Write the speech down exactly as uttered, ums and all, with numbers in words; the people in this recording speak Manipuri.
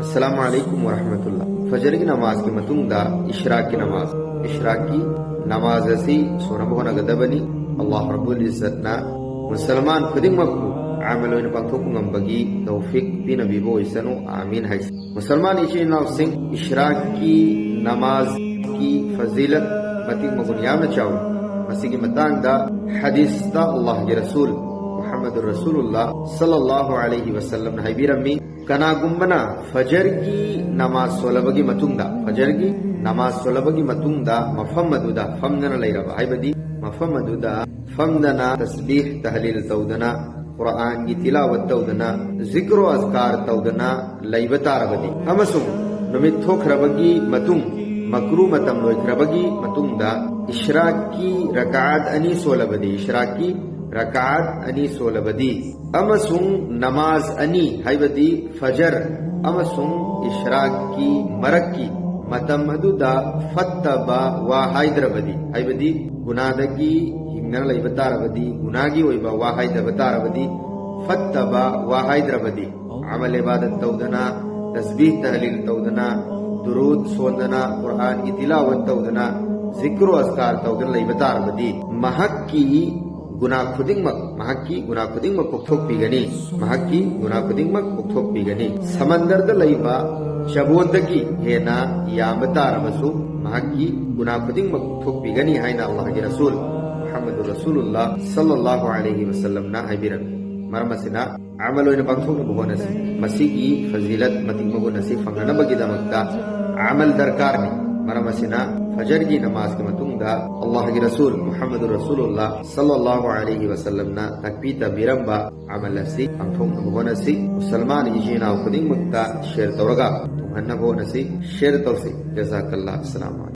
ꯑꯁꯂꯥꯃꯨ ꯑꯂꯩꯀꯨꯝ ꯋꯔꯍꯃꯇꯨꯜꯂꯥ꯫ ꯐꯖꯔꯒꯤ ꯅꯃꯥꯖꯀꯤ ꯃꯇꯨꯡꯗ ꯏꯁ꯭ꯔꯥꯛꯀꯤ ꯅꯃꯥꯖ, ꯏꯁ꯭ꯔꯥꯛꯀꯤ ꯅꯃꯥꯖ ꯑꯁꯤ ꯁꯣꯟꯅꯕ ꯍꯣꯠꯅꯒꯗꯕꯅꯤ꯫ ꯑꯜꯂꯥꯍ ꯔꯕꯨꯜ ꯏꯖꯠꯅ ꯃꯨꯁꯜꯃꯥꯟ ꯈꯨꯗꯤꯡꯃꯛꯄꯨ ꯑꯃꯜ ꯑꯣꯏꯅ ꯄꯥꯡꯊꯣꯛꯄ ꯉꯝꯕꯒꯤ ꯇꯧꯐꯤꯛ ꯄꯤꯅꯕꯤꯕ ꯑꯣꯏꯁꯅꯨ, ꯑꯥꯃꯤꯟ ꯍꯥꯏꯁꯤ꯫ ꯃꯨꯁꯜꯃꯥꯟ ꯏꯆꯤꯟ ꯏꯅꯥꯎꯁꯤꯡ, ꯏꯁ꯭ꯔꯥꯛꯀꯤ ꯅꯃꯥꯖꯀꯤ ꯐꯖꯤꯂꯠ ꯃꯇꯤꯛ ꯃꯒꯨꯟ ꯌꯥꯝꯅ ꯆꯥꯎꯏ꯫ ꯃꯁꯤꯒꯤ ꯃꯇꯥꯡꯗ ꯍꯗꯤꯁꯇ ꯑꯜꯂꯥꯍꯒꯤ ꯔꯁꯨꯜ ꯃꯨꯍꯝꯃꯗꯨꯔ ꯔꯁꯨꯂꯨꯜꯂꯥ ꯁꯜꯂꯜꯂꯥꯍꯨ ꯑꯂꯩꯍꯤ ꯋꯁꯜꯂꯝꯅ ꯍꯥꯏꯕꯤꯔꯝꯃꯤ, ꯀꯅꯥꯒꯨꯝꯕꯅ ꯐꯖꯔꯒꯤ ꯅꯃꯥꯖ ꯁꯣꯜꯂꯕꯒꯤ ꯃꯇꯨꯡꯗ, ꯐꯖꯔꯒꯤ ꯅꯃꯥꯖ ꯁꯣꯜꯂꯕꯒꯤ ꯃꯇꯨꯡꯗ ꯃꯐꯝ ꯑꯗꯨꯗ ꯐꯝꯗꯅ ꯂꯩꯔꯕ, ꯍꯥꯏꯕꯗꯤ ꯃꯐꯝ ꯑꯗꯨꯗ ꯐꯝꯗꯅ ꯇꯁꯕꯤꯍ ꯇꯍꯂꯤꯜ ꯇꯧꯗꯅ, ꯀꯨꯔꯑꯥꯟꯒꯤ ꯇꯤꯂꯥꯋꯠ ꯇꯧꯗꯅ, ꯖꯤꯀ꯭ꯔꯣ ꯑꯖꯀꯥꯔ ꯇꯧꯗꯅ ꯂꯩꯕ ꯇꯥꯔꯕꯗꯤ, ꯑꯃꯁꯨꯡ ꯅꯨꯃꯤꯠ ꯊꯣꯛꯈ꯭ꯔꯕꯒꯤ ꯃꯇꯨꯡ, ꯃꯀ꯭ꯔꯨ ꯃꯇꯝ ꯂꯣꯏꯈ꯭ꯔꯕꯒꯤ ꯃꯇꯨꯡꯗ ꯏꯁ꯭ꯔꯥꯛꯀꯤ ꯔꯀꯥꯠ ꯑꯅꯤ ꯁꯣꯜꯂꯕꯗꯤ, ꯏꯁ꯭ꯔꯥꯛꯀꯤ ꯔꯀꯥꯠ ꯑꯅꯤ ꯁꯣꯜꯂꯕꯗꯤ, ꯑꯃꯁꯨꯡ ꯅꯃꯥꯖ ꯑꯅꯤ, ꯍꯥꯏꯕꯗꯤ ꯐꯖꯔ ꯑꯃꯁꯨꯡ ꯏꯁ꯭ꯔꯥꯛꯀꯤ ꯃꯔꯛꯀꯤ ꯃꯇꯝ ꯑꯗꯨꯗ ꯐꯠꯇꯕ ꯋꯥ ꯍꯥꯏꯗ꯭ꯔꯕꯗꯤ, ꯍꯥꯏꯕꯗꯤ ꯒꯨꯅꯥꯗꯒꯤ ꯍꯤꯡꯗꯅ ꯂꯩꯕ ꯇꯥꯔꯕꯗꯤ, ꯒꯨꯅꯥꯒꯤ ꯑꯣꯏꯕ ꯋꯥ ꯍꯥꯏꯗꯕ ꯇꯥꯔꯕꯗꯤ, ꯐꯠꯇꯕ ꯋꯥ ꯍꯥꯏꯗ꯭ꯔꯕꯗꯤ, ꯑꯃꯜ ꯏꯕꯥꯗꯠ ꯇꯧꯗꯅ, ꯇꯁꯕꯤꯍ ꯇꯍꯂꯤꯜ ꯇꯧꯗꯅ, ꯗꯨꯔꯨꯗ ꯁꯣꯟꯗꯅ, ꯀꯨꯔꯑꯥꯟꯒꯤ ꯇꯤꯂꯥꯋꯠ ꯇꯧꯗꯅ, ꯖꯤꯀ꯭ꯔꯣ ꯑꯖꯀꯥꯔ ꯇꯧꯗꯅ ꯂꯩꯕ ꯇꯥꯔꯕꯗꯤ, ꯃꯍꯥꯛꯀꯤ ꯒꯨꯅꯥ ꯈꯨꯗꯤꯡꯃꯛ, ꯃꯍꯥꯛꯀꯤ ꯒꯨꯅꯥ ꯈꯨꯗꯤꯡꯃꯛ ꯀꯣꯛꯊꯣꯛꯄꯤꯒꯅꯤ, ꯃꯍꯥꯛꯀꯤ ꯒꯨꯅꯥ ꯈꯨꯗꯤꯡꯃꯛ ꯀꯣꯛꯊꯣꯛꯄꯤꯒꯅꯤ꯫ ꯁꯃꯟꯗꯔꯗ ꯂꯩꯕ ꯆꯕꯣꯠꯇꯒꯤ ꯍꯦꯟꯅ ꯌꯥꯝꯕ ꯇꯥꯔꯕꯁꯨ, ꯃꯍꯥꯛꯀꯤ ꯒꯨꯅꯥ ꯈꯨꯗꯤꯡꯃꯛ ꯀꯣꯛꯊꯣꯛꯄꯤꯒꯅꯤ ꯍꯥꯏꯅ ꯑꯜꯂꯥꯍꯒꯤ ꯔꯁꯨꯜ ꯃꯨꯍꯝꯃꯗꯨꯔ ꯔꯁꯨꯂꯨꯜꯂꯥ ꯁꯜꯂꯜꯂꯥꯍꯨ ꯑꯂꯩꯍꯤ ꯋꯁꯜꯂꯝꯅ ꯍꯥꯏꯕꯤꯔꯝꯃꯤ꯫ ꯃꯔꯝ ꯑꯁꯤꯅ, ꯑꯃꯜ ꯑꯣꯏꯅ ꯄꯥꯡꯊꯣꯛꯅꯕ ꯍꯣꯠꯅꯁꯤ꯫ ꯃꯁꯤꯒꯤ ꯐꯖꯤꯂꯠ ꯃꯇꯤꯛ ꯃꯒꯨꯟ ꯑꯁꯤ ꯐꯪꯅꯅꯕꯒꯤꯗꯃꯛꯇ ꯑꯃꯜ ꯗꯔꯀꯥꯔꯅꯤ꯫ ꯃꯔꯝ ꯑꯁꯤꯅ, ꯐꯖꯔꯒꯤ ꯅꯃꯥꯖꯀꯤ ꯃꯇꯨꯡꯗ ꯑꯜꯂꯥꯍꯒꯤ ꯔꯁꯨꯜ ꯃꯨꯍꯝꯃꯗꯨꯔ ꯔꯁꯨꯂꯨꯜꯂꯥ ꯁꯜꯂꯜꯂꯥꯍꯨ ꯑꯂꯩꯍꯤ ꯋꯁꯜꯂꯝꯅ ꯇꯥꯛꯄꯤ ꯇꯝꯕꯤꯔꯝꯕ ꯑꯃꯜ ꯑꯁꯤ ꯄꯥꯡꯊꯣꯛꯅꯕ ꯍꯣꯠꯅꯁꯤ꯫ ꯃꯨꯁꯜꯃꯥꯟ ꯏꯆꯤꯟ ꯏꯅꯥꯎ ꯈꯨꯗꯤꯡꯃꯛꯇ ꯁꯤꯌꯔ ꯇꯧꯔꯒ ꯇꯨꯡꯍꯟꯅꯕ ꯍꯣꯠꯅꯁꯤ꯫ ꯁꯤꯌꯔ ꯇꯧꯁꯤ꯫ ꯖꯖꯥꯀꯜꯂꯥ꯫ ꯑꯁꯂꯥꯃꯨ ꯑꯂꯩꯀꯨꯝ꯫